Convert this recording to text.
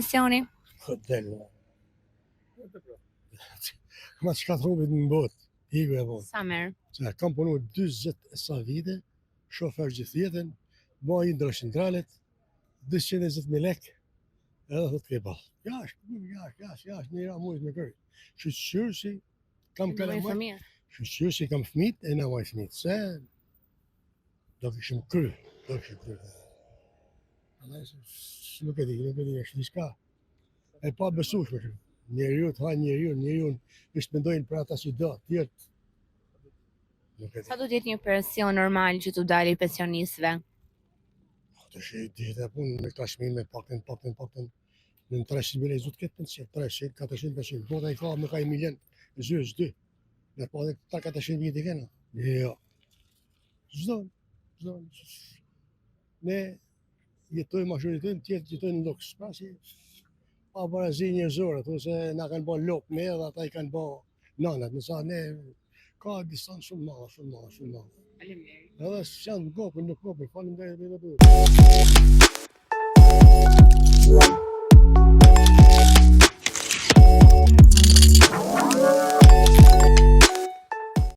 Pensioni? Po del. Ma çka të rrubit në botë, iku e botë. Sa merr? Se kam punu 40 e sa vite, shofer gjithë jetën, bo hidrocentralet, 220.000 lek, edhe thot ke ball. Jashtë, jashtë, jashtë, jashtë, një ra mujt me kërë. Shyqyr si kam kalamaj, shyqyr si kam fmit, e na maj fmit, se do kishim kry, do kishim kry. Nuk e di, nuk e di, është diçka e pabesueshme që njeriu të ha njeriu, njeriu është mendojnë për ata që do, tjerët nuk e di. Sa do të jetë një pension normal që t'u dali pensionistëve? Po të shi ditë e punë me këta çmime paktën, paktën, paktën në 300 mijë lekë të ketë pension, 300, 400, 500, bota i ka me ka 1 milion, zysh, dy. Ne po edhe 3 400 vjet i kena. Jo. Çdo, çdo. Ne jetojmë ashtu jetojmë, tjerët jetojnë në luks. Pra si pa barazi njerëzore, thonë se na kanë bërë lopë ne dhe ata i kanë bërë nanat, nësa ne ka distancë shumë madhe, shumë madhe, shumë madhe. Faleminderit. Edhe s'janë të ngopur, nuk ngopur, faleminderit edhe për.